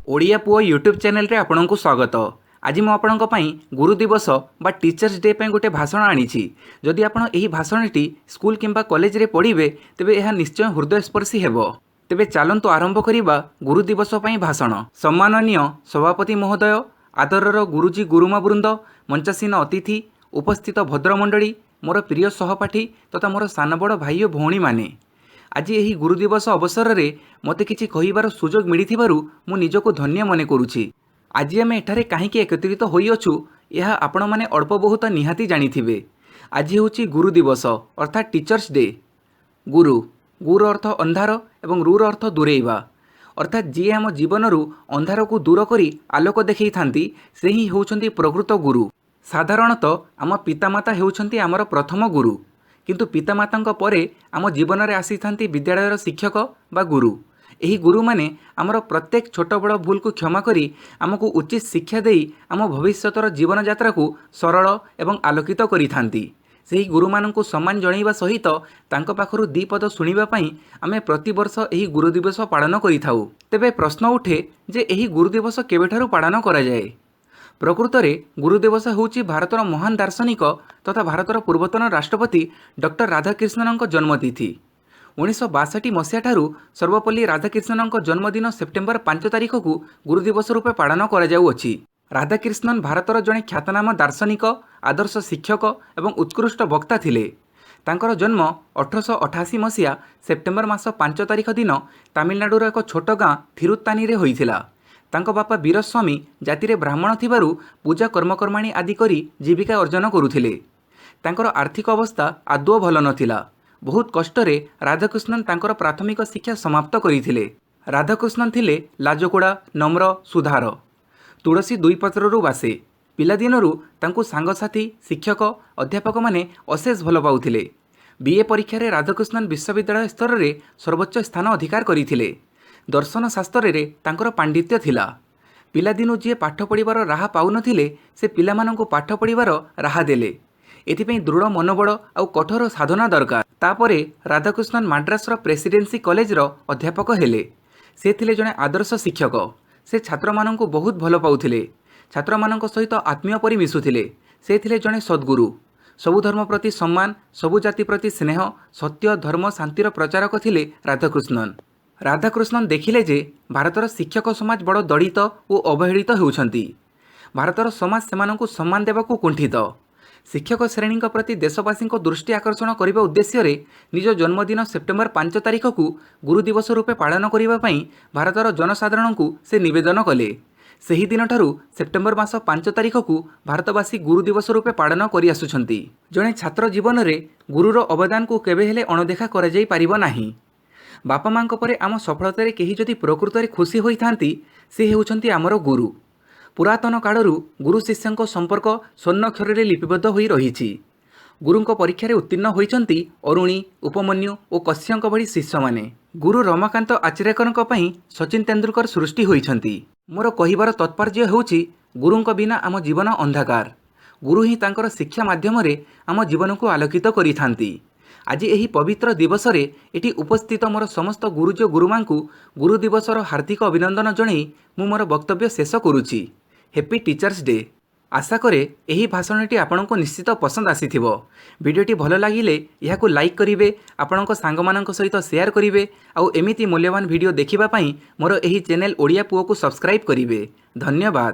ଓଡ଼ିଆ ପୁଅ ୟୁଟ୍ୟୁବ୍ ଚ୍ୟାନେଲରେ ଆପଣଙ୍କୁ ସ୍ୱାଗତ। ଆଜି ମୁଁ ଆପଣଙ୍କ ପାଇଁ ଗୁରୁ ଦିବସ ବା ଟିଚର୍ସ ଡେ ପାଇଁ ଗୋଟେ ଭାଷଣ ଆଣିଛି। ଯଦି ଆପଣ ଏହି ଭାଷଣଟି ସ୍କୁଲ କିମ୍ବା କଲେଜରେ ପଢ଼ିବେ, ତେବେ ଏହା ନିଶ୍ଚୟ ହୃଦୟସ୍ପର୍ଶୀ ହେବ। ତେବେ ଚାଲନ୍ତୁ ଆରମ୍ଭ କରିବା ଗୁରୁ ଦିବସ ପାଇଁ ଭାଷଣ। ସମ୍ମାନନୀୟ ସଭାପତି ମହୋଦୟ, ଆଦରର ଗୁରୁଜୀ ଗୁରୁମା ବୃନ୍ଦ, ମଞ୍ଚାସୀନ ଅତିଥି, ଉପସ୍ଥିତ ଭଦ୍ରମଣ୍ଡଳୀ, ମୋର ପ୍ରିୟ ସହପାଠୀ ତଥା ମୋର ସାନ ବଡ଼ ଭାଇ ଓ ଭଉଣୀମାନେ, ଆଜି ଏହି ଗୁରୁ ଦିବସ ଅବସରରେ ମୋତେ କିଛି କହିବାର ସୁଯୋଗ ମିଳିଥିବାରୁ ମୁଁ ନିଜକୁ ଧନ୍ୟ ମନେ କରୁଛି। ଆଜି ଆମେ ଏଠାରେ କାହିଁକି ଏକତ୍ରିତ ହୋଇଅଛୁ, ଏହା ଆପଣମାନେ ଅଳ୍ପ ବହୁତ ନିହାତି ଜାଣିଥିବେ। ଆଜି ହେଉଛି ଗୁରୁ ଦିବସ, ଅର୍ଥାତ୍ ଟିଚର୍ସ ଡେ। ଗୁରୁ, ଗୁର ଅର୍ଥ ଅନ୍ଧାର ଏବଂ ରୁର ଅର୍ଥ ଦୂରେଇବା। ଅର୍ଥାତ୍ ଯିଏ ଆମ ଜୀବନରୁ ଅନ୍ଧାରକୁ ଦୂର କରି ଆଲୋକ ଦେଖେଇଥାନ୍ତି, ସେ ହିଁ ହେଉଛନ୍ତି ପ୍ରକୃତ ଗୁରୁ। ସାଧାରଣତଃ ଆମ ପିତାମାତା ହେଉଛନ୍ତି ଆମର ପ୍ରଥମ ଗୁରୁ। କିନ୍ତୁ ପିତାମାତାଙ୍କ ପରେ ଆମ ଜୀବନରେ ଆସିଥାନ୍ତି ବିଦ୍ୟାଳୟର ଶିକ୍ଷକ ବା ଗୁରୁ। ଏହି ଗୁରୁମାନେ ଆମର ପ୍ରତ୍ୟେକ ଛୋଟ ବଡ଼ ଭୁଲକୁ କ୍ଷମା କରି ଆମକୁ ଉଚିତ ଶିକ୍ଷା ଦେଇ ଆମ ଭବିଷ୍ୟତର ଜୀବନଯାତ୍ରାକୁ ସରଳ ଏବଂ ଆଲୋକିତ କରିଥାନ୍ତି। ସେହି ଗୁରୁମାନଙ୍କୁ ସମ୍ମାନ ଜଣାଇବା ସହିତ ତାଙ୍କ ପାଖରୁ ଦୁଇ ପଦ ଶୁଣିବା ପାଇଁ ଆମେ ପ୍ରତିବର୍ଷ ଏହି ଗୁରୁ ଦିବସ ପାଳନ କରିଥାଉ। ତେବେ ପ୍ରଶ୍ନ ଉଠେ ଯେ ଏହି ଗୁରୁ ଦିବସ କେବେଠାରୁ ପାଳନ କରାଯାଏ? ପ୍ରକୃତରେ ଗୁରୁ ଦିବସ ହେଉଛି ଭାରତର ମହାନ ଦାର୍ଶନିକ ତଥା ଭାରତର ପୂର୍ବତନ ରାଷ୍ଟ୍ରପତି ଡକ୍ଟର ରାଧାକ୍ରିଷ୍ଣନଙ୍କ ଜନ୍ମତିଥି। 1962 ମସିହାଠାରୁ ସର୍ବପଲ୍ଲୀ ରାଧାକ୍ରିଷ୍ଣନଙ୍କ ଜନ୍ମଦିନ ସେପ୍ଟେମ୍ବର 5 ତାରିଖକୁ ଗୁରୁ ଦିବସ ରୂପେ ପାଳନ କରାଯାଉଅଛି। ରାଧାକ୍ରିଷ୍ଣନ ଭାରତର ଜଣେ ଖ୍ୟାତନାମା ଦାର୍ଶନିକ, ଆଦର୍ଶ ଶିକ୍ଷକ ଏବଂ ଉତ୍କୃଷ୍ଟ ବକ୍ତା ଥିଲେ। ତାଙ୍କର ଜନ୍ମ 1888 ମସିହା ସେପ୍ଟେମ୍ବର ମାସ 5 ତାରିଖ ଦିନ ତାମିଲନାଡୁର ଏକ ଛୋଟ ଗାଁ ଥିରୁତ୍ତାନୀରେ ହୋଇଥିଲା। ତାଙ୍କ ବାପା ବୀରସ୍ୱାମୀ ଜାତିରେ ବ୍ରାହ୍ମଣ ଥିବାରୁ ପୂଜା, କର୍ମକର୍ମାଣୀ ଆଦି କରି ଜୀବିକା ଅର୍ଜନ କରୁଥିଲେ। ତାଙ୍କର ଆର୍ଥିକ ଅବସ୍ଥା ଆଦୌ ଭଲ ନଥିଲା। ବହୁତ କଷ୍ଟରେ ରାଧାକୃଷ୍ଣନ ତାଙ୍କର ପ୍ରାଥମିକ ଶିକ୍ଷା ସମାପ୍ତ କରିଥିଲେ। ରାଧାକୃଷ୍ଣନ ଥିଲେ ଲାଜକୁଳା, ନମ୍ର, ସୁଧାର। ତୁଳସୀ ଦୁଇ ପତ୍ରରୁ ବାସେ। ପିଲାଦିନରୁ ତାଙ୍କୁ ସାଙ୍ଗସାଥି, ଶିକ୍ଷକ, ଅଧ୍ୟାପକମାନେ ଅଶେଷ ଭଲ ପାଉଥିଲେ। ବିଏ ପରୀକ୍ଷାରେ ରାଧାକୃଷ୍ଣନ ବିଶ୍ୱବିଦ୍ୟାଳୟ ସ୍ତରରେ ସର୍ବୋଚ୍ଚ ସ୍ଥାନ ଅଧିକାର କରିଥିଲେ। ଦର୍ଶନ ଶାସ୍ତ୍ରରେ ତାଙ୍କର ପାଣ୍ଡିତ୍ୟ ଥିଲା। ପିଲାଦିନୁ ଯିଏ ପାଠ ପଢ଼ିବାର ରାହା ପାଉନଥିଲେ, ସେ ପିଲାମାନଙ୍କୁ ପାଠ ପଢ଼ିବାର ରାହା ଦେଲେ। ଏଥିପାଇଁ ଦୃଢ଼ ମନୋବଳ ଆଉ କଠୋର ସାଧନା ଦରକାର। ତାପରେ ରାଧାକୃଷ୍ଣନ ମାଡ୍ରାସର ପ୍ରେସିଡେନ୍ସି କଲେଜର ଅଧ୍ୟାପକ ହେଲେ। ସେ ଥିଲେ ଜଣେ ଆଦର୍ଶ ଶିକ୍ଷକ। ସେ ଛାତ୍ରମାନଙ୍କୁ ବହୁତ ଭଲ ପାଉଥିଲେ। ଛାତ୍ରମାନଙ୍କ ସହିତ ଆତ୍ମୀୟ ପରି ମିଶୁଥିଲେ। ସେ ଥିଲେ ଜଣେ ସଦ୍ଗୁରୁ। ସବୁ ଧର୍ମ ପ୍ରତି ସମ୍ମାନ, ସବୁ ଜାତି ପ୍ରତି ସ୍ନେହ, ସତ୍ୟ, ଧର୍ମ, ଶାନ୍ତିର ପ୍ରଚାରକ ଥିଲେ ରାଧାକୃଷ୍ଣନ। ରାଧାକୃଷ୍ଣନ ଦେଖିଲେ ଯେ ଭାରତର ଶିକ୍ଷକ ସମାଜ ବଡ଼ ଦଳିତ ଓ ଅବହେଳିତ ହେଉଛନ୍ତି। ଭାରତର ସମାଜ ସେମାନଙ୍କୁ ସମ୍ମାନ ଦେବାକୁ କୁଣ୍ଠିତ। ଶିକ୍ଷକ ଶ୍ରେଣୀଙ୍କ ପ୍ରତି ଦେଶବାସୀଙ୍କ ଦୃଷ୍ଟି ଆକର୍ଷଣ କରିବା ଉଦ୍ଦେଶ୍ୟରେ ନିଜ ଜନ୍ମଦିନ ସେପ୍ଟେମ୍ବର 5 ତାରିଖକୁ ଗୁରୁ ଦିବସ ରୂପେ ପାଳନ କରିବା ପାଇଁ ଭାରତର ଜନସାଧାରଣଙ୍କୁ ସେ ନିବେଦନ କଲେ। ସେହିଦିନଠାରୁ ସେପ୍ଟେମ୍ବର ମାସ 5 ତାରିଖକୁ ଭାରତବାସୀ ଗୁରୁ ଦିବସ ରୂପେ ପାଳନ କରିଆସୁଛନ୍ତି। ଜଣେ ଛାତ୍ର ଜୀବନରେ ଗୁରୁର ଅବଦାନକୁ କେବେ ହେଲେ ଅଣଦେଖା କରାଯାଇ ପାରିବ ନାହିଁ। ବାପା ମାଙ୍କ ପରେ ଆମ ସଫଳତାରେ କେହି ଯଦି ପ୍ରକୃତରେ ଖୁସି ହୋଇଥାନ୍ତି, ସେ ହେଉଛନ୍ତି ଆମର ଗୁରୁ। ପୁରାତନ କାଳରୁ ଗୁରୁ ଶିଷ୍ୟଙ୍କ ସମ୍ପର୍କ ସ୍ୱର୍ଣ୍ଣାକ୍ଷରରେ ଲିପିବଦ୍ଧ ହୋଇ ରହିଛି। ଗୁରୁଙ୍କ ପରୀକ୍ଷାରେ ଉତ୍ତୀର୍ଣ୍ଣ ହୋଇଛନ୍ତି ଅରୁଣୀ, ଉପମନ୍ୟୁ ଓ କଶ୍ୟପଙ୍କ ଭଳି ଶିଷ୍ୟମାନେ। ଗୁରୁ ରମାକାନ୍ତ ଆଚରେକରଙ୍କ ପାଇଁ ସଚିନ ତେନ୍ଦୁଲକର ସୃଷ୍ଟି ହୋଇଛନ୍ତି। ମୋର କହିବାର ତାତ୍ପର୍ଯ୍ୟ ହେଉଛି, ଗୁରୁଙ୍କ ବିନା ଆମ ଜୀବନ ଅନ୍ଧକାର। ଗୁରୁ ହିଁ ତାଙ୍କର ଶିକ୍ଷା ମାଧ୍ୟମରେ ଆମ ଜୀବନକୁ ଆଲୋକିତ କରିଥାନ୍ତି। ଆଜି ଏହି ପବିତ୍ର ଦିବସରେ ଏଠି ଉପସ୍ଥିତ ମୋର ସମସ୍ତ ଗୁରୁଜୀ ଓ ଗୁରୁମାଙ୍କୁ ଗୁରୁ ଦିବସର ହାର୍ଦ୍ଦିକ ଅଭିନନ୍ଦନ ଜଣାଇ ମୁଁ ମୋର ବକ୍ତବ୍ୟ ଶେଷ କରୁଛି। Happy Teachers Day! ଆଶା କରେ ଏହି ଭାଷଣଟି ଆପଣଙ୍କୁ ନିଶ୍ଚିତ ପସନ୍ଦ ଆସିଥିବ। ଭିଡ଼ିଓଟି ଭଲ ଲାଗିଲେ ଏହାକୁ ଲାଇକ୍ କରିବେ, ଆପଣଙ୍କ ସାଙ୍ଗମାନଙ୍କ ସହିତ ସେୟାର କରିବେ ଆଉ ଏମିତି ମୂଲ୍ୟବାନ ଭିଡ଼ିଓ ଦେଖିବା ପାଇଁ ମୋର ଏହି ଚ୍ୟାନେଲ୍ ଓଡ଼ିଆ ପୁଅକୁ ସବସ୍କ୍ରାଇବ୍ କରିବେ। ଧନ୍ୟବାଦ।